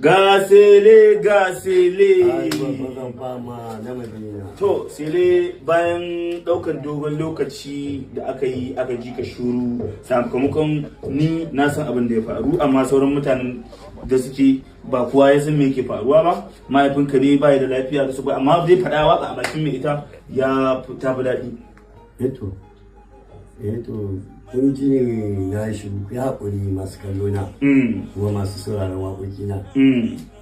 Ga Sele, ga Sele. Ai, babban fama na Madina. To, Sele, bayan daukan dogon lokaci da aka yi aka ji ka shuru, sakamakon ni na san abin da ya faru, amma sauran mutanen da suke ba kowa ya san me yake faruwa ba. Mahaifinka ne bai da lafiya da su ba, amma zai faɗa waka a bakin mai ita ya tafi daɗi. Eto, kun ji ne na shiru, ku yi haƙuri masu kallo na kuma masu sauraron waƙoƙi na.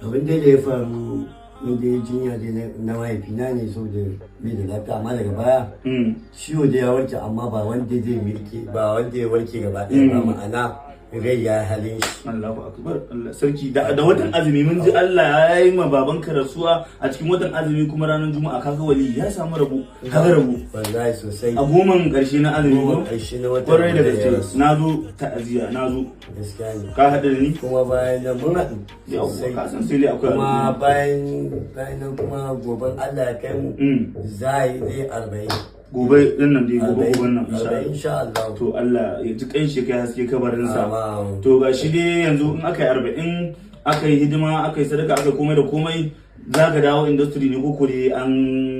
Abin da ya faru, mun dai jinya dai na mahaifina ne saboda bai da lafiya, amma daga baya ciwo da ya warke, amma ba wanda zai milke ba, wanda ya warke gaba ɗaya ba, ma'ana rai ya halin shi. Allahu akbar, Allah sarki. Da watan azumi mun ji Allah ya yi ma babanka rasuwa a cikin watan azumi, kuma ranar Juma'a. Kaga wali ya samu rabo, kaga rabo. Wallahi sosai. A 10n ƙarshe na azumi. 10n ko? Ƙarshe na watan Kwarai da da ya gaske. rasu. Na zo ta'aziyya, na zo. Gaskiya ne. Ka haɗu da ni. Kuma bayan nan mun haɗu Yawwa, sosai. ka san sai dai akwai Kuma al'umma. bayan nan kuma goben Allah ya kai mu za a yi zai 40. Gobe din nan dai, gobe goben nan insha 40 Allah. Insha Allah. To, Allah ya ji kan shi, kai haske kabarinsa. Amin. To, ga shi dai yanzu in aka yi 40, aka yi hidima, aka yi sadaka, aka yi komai da komai, za ka dawo industry ne ko dai an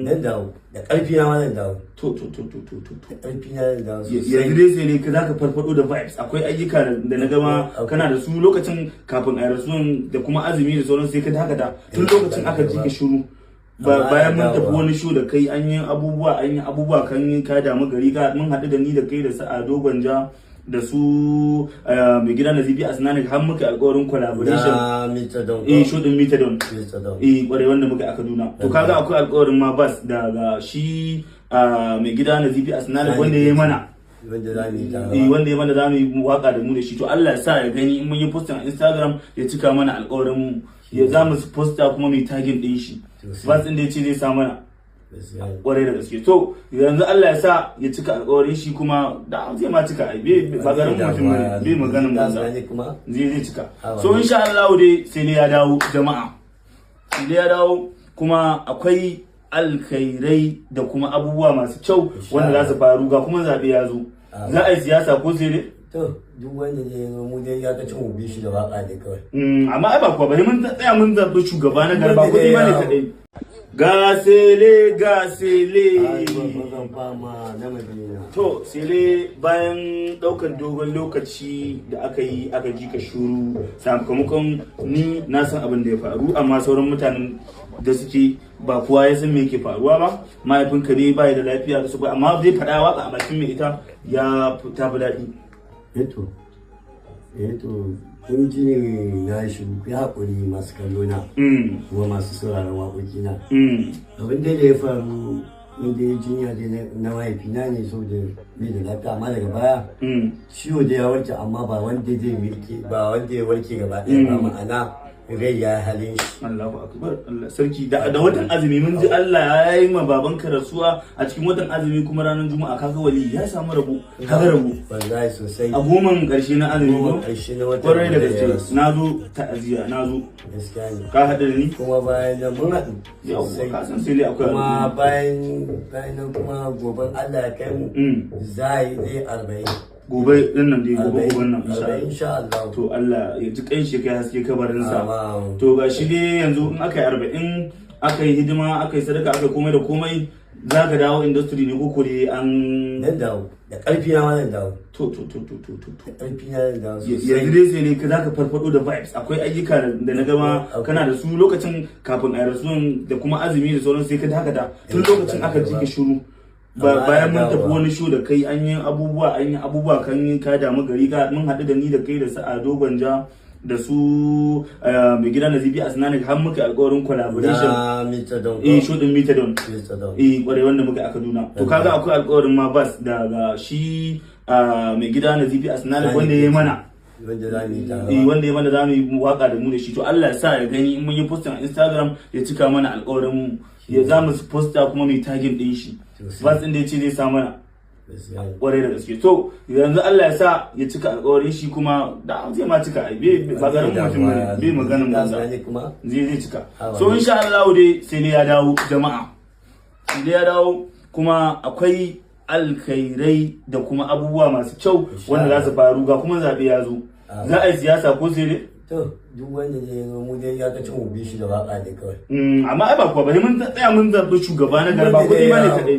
Zan dawo da ƙarfi na ma, zan dawo. To. Da ƙarfi na zan dawo sosai. Yanzu dai sai ne ka za ka farfado da vibes. Akwai ayyuka da na gama kana da su lokacin kafin a yi rasuwan, da kuma azumi da sauran, sai ka dakata. Tun lokacin aka ji ka shiru. Amma Bayan mun tafi dawowa. wani show da kai, an yi abubuwa, an yi abubuwa, kan yi ka damu gari, ka mun haɗu da ni da kai da su Ado Gwanja da su mai gida na Zibi Asnanik, har muka yi alƙawarin collaboration. Na Mr. Don. Eh, show din Metadon. Mr. Don. Eh, kwarai, wanda muka yi a Kaduna. To, kaga akwai alƙawarin ma bas daga shi mai gida na Zibi Asnanik wanda ya yi mana. Wanda za mu yi tare. Eh, wanda ya mana, za mu yi waka da mu da shi. To, Allah ya sa ya gani, in mun yi posting a Instagram ya cika mana alƙawarin mu. Ya za mu posta kuma mu yi tagging din shi. Sosai. Bas din da ya ce zai sa mana. Gaskiya ne. Kwarai da gaske. To, yanzu Allah ya sa ya cika alƙawarin shi, kuma da zai ma cika ai, ba garin mutum bane, bai maganin banza. Ne kuma Zai cika. Awa. So insha Allah dai sai dai ya dawo, jama'a, sai dai ya dawo, kuma akwai alkhairai da kuma abubuwa masu kyau wanda za su faru. Ga kuma zaɓe ya zo, za a yi siyasa ko sai dai? To, duk wanda zai zo, mu dai ya ka cin mu bi shi da waka ne kawai. Amma ai ba kuwa ba, sai mun tsaya mun zaɓi shugaba na garba, kuɗi ba ne kaɗai. Ga Sele, ga Sele. Ai, babban fama na Madina. To, Sele, bayan daukan dogon lokaci da aka yi aka ji ka shuru, sakamakon ni na san abin da ya faru, amma sauran mutanen da suke ba kowa ya san me yake faruwa ba. Mahaifinka ne bai da lafiya da su ba, amma zai faɗa waka a bakin mai ita ya tafi daɗi. Eto, kun ji ne na shiru, ku yi haƙuri masu kallo na kuma masu sauraron waƙoƙi na. Abin da ya faru, mun dai jinya dai na mahaifina ne saboda bai da lafiya, amma daga baya ciwo da ya warke, amma ba wanda zai milke ba, wanda ya warke gaba ɗaya ba, ma'ana rai ya halin shi. Allahu akbar, Allah sarki. Da watan azumi mun ji Allah ya yi ma babanka rasuwa a cikin watan azumi, kuma ranar Juma'a. Kaga wali ya samu rabo, kaga rabo. Wallahi sosai. A 10n ƙarshe na azumi 10n ko? Ƙarshe na watan Kwarai da da ya gaske. rasu. Na zo ta'aziyya, na zo. Gaskiya ne. Ka haɗu da ni. Kuma bayan nan mun haɗu Yawwa, sosai. ka san sai dai akwai Kuma al'umma. bayan nan kuma goben Allah ya kai mu za a yi zai 40. Gobe din nan dai, gobe goben nan insha 40 Allah. Insha Allah. To, Allah ya ji kan shi, kai haske kabarinsa. Amin. To, ga shi dai yanzu in aka yi 40, aka yi hidima, aka yi sadaka, aka yi komai da komai, za ka dawo industry ne ko dai an Zan dawo da ƙarfi na ma, zan dawo. To. Da ƙarfi na zan dawo sosai. Yanzu dai sai ne ka za ka farfado da vibes. Akwai ayyuka da na gama kana da su lokacin kafin a yi rasuwan, da kuma azumi da sauran, sai ka dakata. Tun lokacin aka ji ka shiru. Amma Bayan mun tafi dawowa. wani show da kai, an yi abubuwa, an yi abubuwa, kan yi ka damu gari, ka mun haɗu da ni da kai da su Ado Gwanja da su mai gida na Zibi Asnanik, har muka yi alƙawarin collaboration. Na Mr. Don. Eh, show din Metadon. Mr. Don. Eh, kwarai, wanda muka yi a Kaduna. To, kaga akwai alƙawarin ma bas daga shi mai gida na Zibi Asnanik wanda ya yi mana. Wanda za mu yi tare. Eh, wanda ya mana, za mu yi waka da mu da shi. To, Allah ya sa ya gani, in mun yi posting a Instagram ya cika mana alƙawarin mu. Ya za mu posta kuma mu yi tagging din shi. Sosai. Bas din da ya ce zai sa mana. Gaskiya ne. Kwarai da gaske. To, yanzu Allah ya sa ya cika alƙawarin shi, kuma da zai ma cika ai, ba garin mutum bane, bai maganin banza. Ne kuma Zai cika. Awa. So insha Allah dai sai dai ya dawo, jama'a, sai dai ya dawo, kuma akwai alkhairai da kuma abubuwa masu kyau wanda za su faru. Ga kuma zaɓe ya zo, za a yi siyasa ko sai dai? To. Duk wanda zai zo, mu dai ya kace mu bi shi da waka ne kawai. Amma ai ba kuwa ba, sai mun tsaya mun zaɓi shugaba na garba, kuɗi ma ne kaɗai.